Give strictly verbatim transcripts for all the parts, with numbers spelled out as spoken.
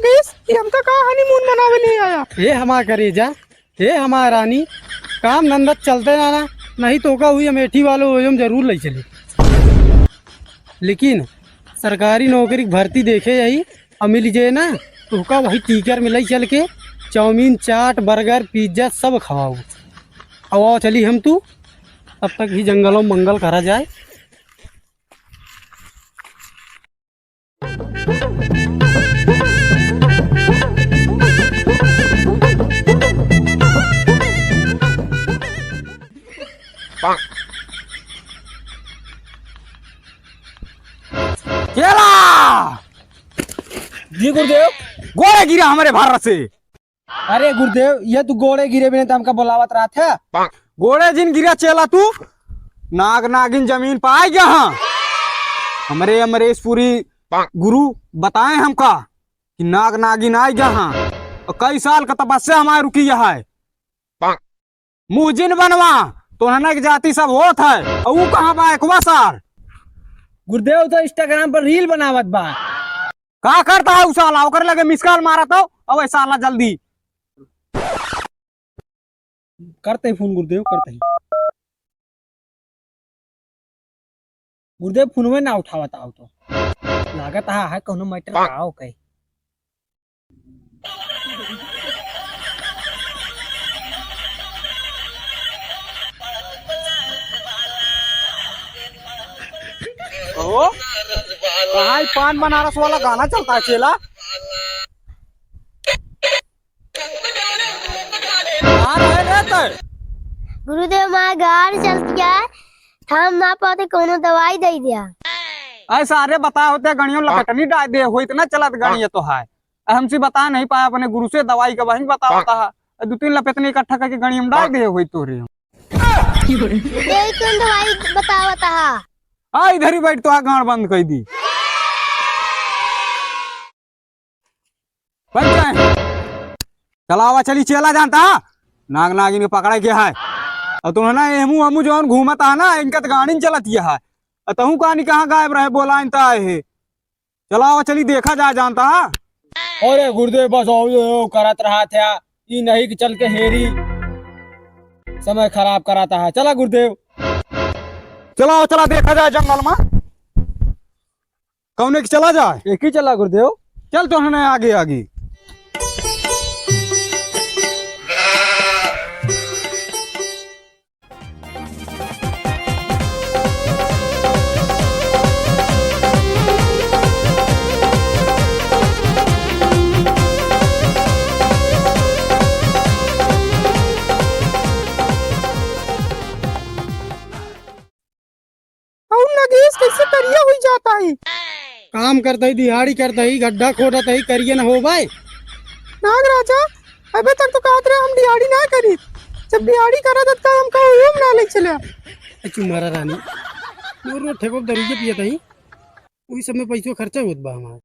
गइस, ये हमका का honeymoon मनावे ले आया? हे हमार करेजा, हे हमार रानी, काम धंधा चलते ना ना, नहीं तो का हुई अमेठी वालो ओजम जरूर ले चले। लेकिन सरकारी नौकरी की भर्ती देखे यही, और मिल जाए ना, तो का वही टीकर मिलाई चल के, चाउमीन, चाट, बर्गर, पिज्जा सब खवाओ। अब आओ चली हम तू, तब तक ही जंगलों में मंगल करा जाए। चेला! जी गुरुदेव। गोड़े गिरा हमरे भर्र से। अरे गुरुदेव, ये तू गोड़े गिरे बिना तो हमका बोलावत रहत है। गोड़े जिन गिरा चेला तू, नाग नागिन जमीन पे आइ गया हाँ। हमरे अमरेशपुरी गुरु बताए हमका कि नाग नागिन आइ गया हाँ। और कई साल का तपस्या हमारे रुकी है। मुँह जिन बनवा, तोहना के जाति सब होत है। और ऊ कहाँ बा एकवा सार? गुरुदेव तो Instagram पर reel बनावत बा। का करता है उ साला? ओकर लगे miss call मारत हो। अबे साला जल्दी। करते ही फोन गुरुदेव, करते ही। गुरुदेव फोनवे ना उठावत आओ तो। लागत हा है कौनो matter का हो कहे। ओहो, कहाँ ही पान बनारस वाला गाना चलता है चेला? कहाँ रहे रे तै? गुरुदेव, माँ गार चलत गया है, थाम ना पाते, कौनो दवाई दे दिया। ऐसा अरे बता होते गणियों लपटनी डाल दे हो, इतना चलत गणिये तो है। अब हमसे बता नहीं पाया, अपने गुरु से दवाई का बहिन बतावता है। अब दो तीन लपेतने इकट्ठा करके गणियों में डाल दे हुई तोरे। यही कौन दवाई बतावता है? आ इधर ही बैठ, तो आ गांड बंद कर दी। बैठ जाए। चलावा चली चेला जानता है, नाग नागिन के पकड़े के है। और तुम है ना एमू हमू जौन घूमता है ना, इनका तो गाड़ी न चलत है। और तहू कहानी कहाँ गायब रहे, बोला इनता आए है। चलावा चली देखा जाए जानता है। अरे गुरुदेव बस और करत रहा था, ई नहीं कि चल के हेरी समय खराब कराता है। चला गुरुदेव। चलाओ चला देखा जाए जंगल में। कौने की चला जाए? एक ही चला गुरुदेव। चल तो हने आगे आगे। और नगेश कैसे करिया हुई जाता है? काम करता ही, दिहाड़ी करता ही, गड्ढा खोदत ही, करिया न हो बाय। नाग राजा, अबे तक तो कहत रहे हम दिहाड़ी ना करी, जब दिहाड़ी करा तब का हमका ओयो में ना ले चला। ए, चुप मारा रानी, रोज रोज ठेको दरुइये पियत ही, वही सब में पैसो खर्चा होत बा हमार।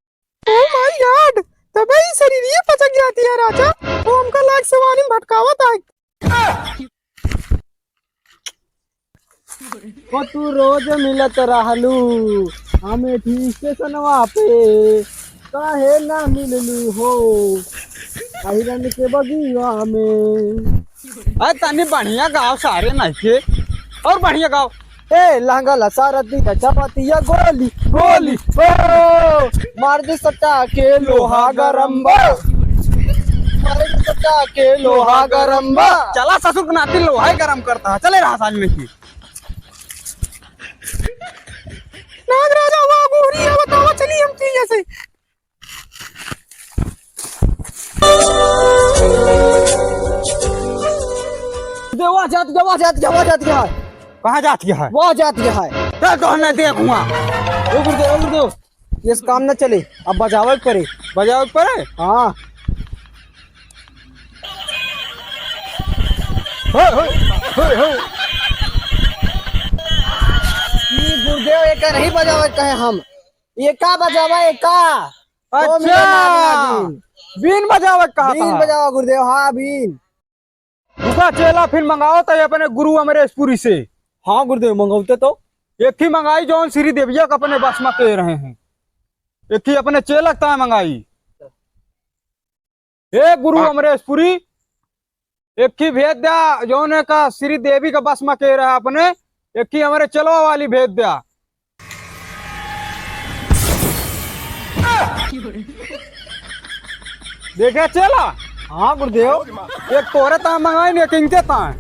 Oh my God, तबे ई शरीरिये पचक जाती है राजा, वो हमका लाग से वानी भटकावत आए। ओ तू रोज मिलत रहलू हमें ठीक स्टेशनवा पे, काहे ना मिललू हो अहिरन के बगिया में? अरे तनी बढ़िया गाओ सारे नाइके, और बढ़िया गाओ। ए लहंगा ला सारा दिन चपातिया गोली गोली, ओ मार दे सटा के लोहा गरम बा, मार दे सटा के लोहा गरम बा। चला ससुर के नाती लोहा ही गरम करता है, चले रहा साल में की। नाग राजा हुआ गोहरी है, बतावा चली हम तीन जैसे। दे, वहाँ जात गया, वहाँ जात गया, वहाँ जात गया है। कहाँ जात गया है? वहाँ जात गया है। दे तो हमें देखूंगा। ओ गुरुदेव, ओ गुरुदेव, ये काम न चले, अब बजावे के पड़े। बजावे के पड़े? हाँ। हे, हे, हे, हे। ई गुरुदेव, एका नहीं बजावे के कहे हम। एका बजावा, एका। ओ अच्छा। मेरे नाम ना बीन। बीन बजावे के कहा बीन था। बजावा गुरुदेव, हाँ, बीन। रुका चेला, फिर मंगाओ तो अपने गुरु अमरेशपुरी से। हाँ गुरुदेव, मंगौते तो। एक ही मंगाई जौन श्री देविया के अपने बस में के रहे हैं। एक ही अपने चेला के ताय मंगाई। हे गुरु अमरेशपुरी, एक ही भेज द्या, जौन है का श्री देवी का बस में के रहा अपने, एक ही हमरे चेलवा वाली भेज द्या। देखे चेला? हाँ गुरुदेव। एक तोरे ताय मंगाइन, एक इनके ताय।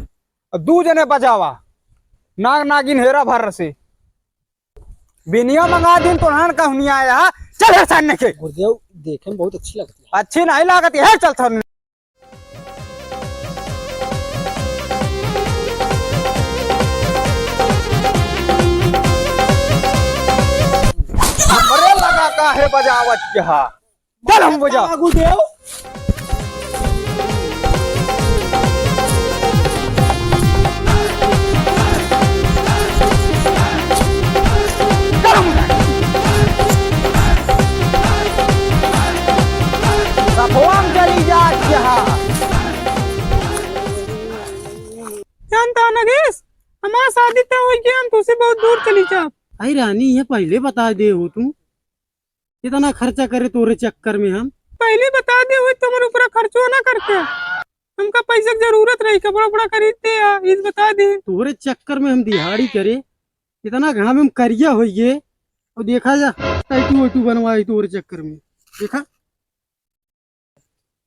दू जने बजावा। नाग नागिन हेरा भर से। बिनिया मंगा दिन तो हन का हुनिया आया। चल हे सामने के। गुरुदेव, देखे में बहुत अच्छी लगती है। अच्छी नहीं लागत है, चल सामने। हमरे लगा का है बजावत के हा। चल हम बजा। गुरुदेव। चल हम बजा। सफवाम चली जा के हा। जानता नगेश, हमार शादी तय होइ गया, हम तुसे बहुत दूर चली जाब। अरे रानी, ये पहले बता दे हो तू, इतना खर्चा करे तोरे चक्कर में हम। पहले बता दे हो, तुम्हारे ऊपर खर्चो ना करते। हमका पैसा की जरूरत रही, कपड़ा उपड़ा खरीदते या, इस बता दे। तोरे चक्कर में हम दिहाड़ी करे, इतना घाम में करिया होइए, और देखा जा, टैटू वैटू बनवाई तोरे चक्कर में, देखा।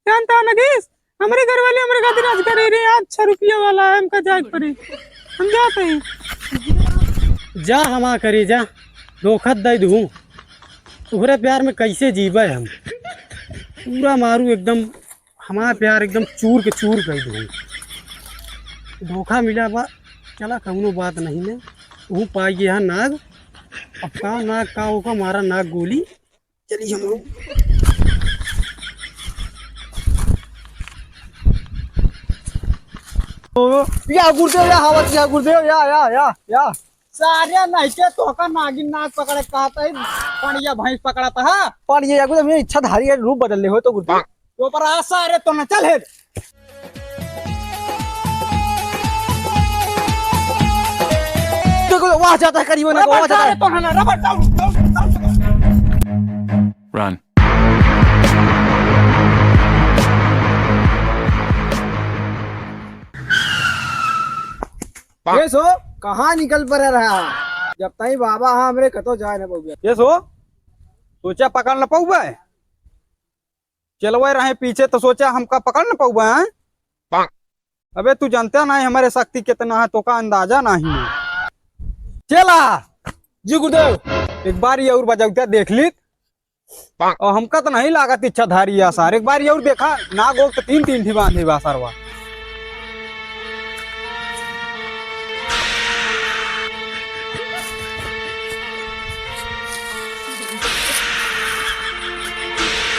जानता नगेश, हमरे घर वाले हमरे खातिर आज करे रे, आज छह रुपया वाला है, हमका जाए के पड़े, हम जाते हैं। जा हमा करे जा, धोखा दे दूँ, तोहरे प्यार में कैसे जीबे हम, पूरा मारू एकदम, हमार प्यार एकदम चूर के चूर कर दूँ। धोखा मिला बा, चला कौनो बात नहीं ने, तू पाई गया नाग, अब का नाग का ओका मारा नाग गोली, चली हम लोग। ओ, या गुरुदेव, या हवा, या गुरुदेव, या, या, या, या। सारे नहीं के तोहका नागिन नाग पकड़े कहत है, पड़िया भैंस पकड़त है। पड़िया या गुरुदेव, मेरी इच्छाधारी है, रूप बदल ले हो तो गुरुदेव। तो पर आ सारे तो न चल हे। देखो, वहाँ जाता है, करीबन वहाँ जाता है। तो है ना, रबर डाउन, डाउन, डाउन। Run। ये सो, कहाँ निकल पड़ा रहा? जब ताई बाबा हाँ हमरे कतो जाए ना बउआ। ये सो, सोचा पकड़ न पउबे। चेलवे रहे पीछे तो सोचा हमका पकड़ न पउबे, हैं? अबे तू जानता नहीं हमरे शक्ति कितना है, तोका अंदाजा नहीं है। चेला! जी गुरुदेव। एक बार ये और बजौता देख लीत। और हमका तो नहीं लागत इच्छाधारी है सार, एक बार ये और देखा, नाग ओग तो तीन तीन ठी बांधे बा सरवा।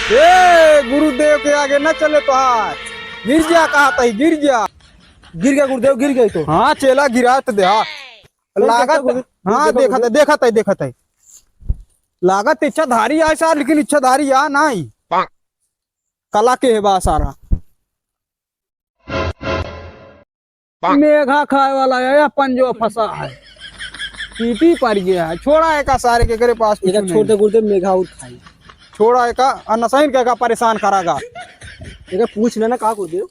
ए, गुरुदेव के आगे न चले तोहार, गिर जा कहा तही, गिर जा। गिर गया गुरुदेव, गिर गया तो। हाँ, चेला गिरा तो दे, हाँ। लागत, हाँ, देखत है, देखत है, देखत है। लागत इच्छाधारी आय सार, लेकिन इच्छाधारी आ नाई। कला के है बा सारा। मेघा खाए वाला है या पंजो फंसा है। पीटी पड़ गया है। छोड़ा एका सारे के करे पास कुछ एका नहीं। छोड़ दे गुरुदेव, मेघा और खाई। छोड़ा एका, आ नसैन के का परेशान करागा। एका पूछ लेना का गुरुदेव।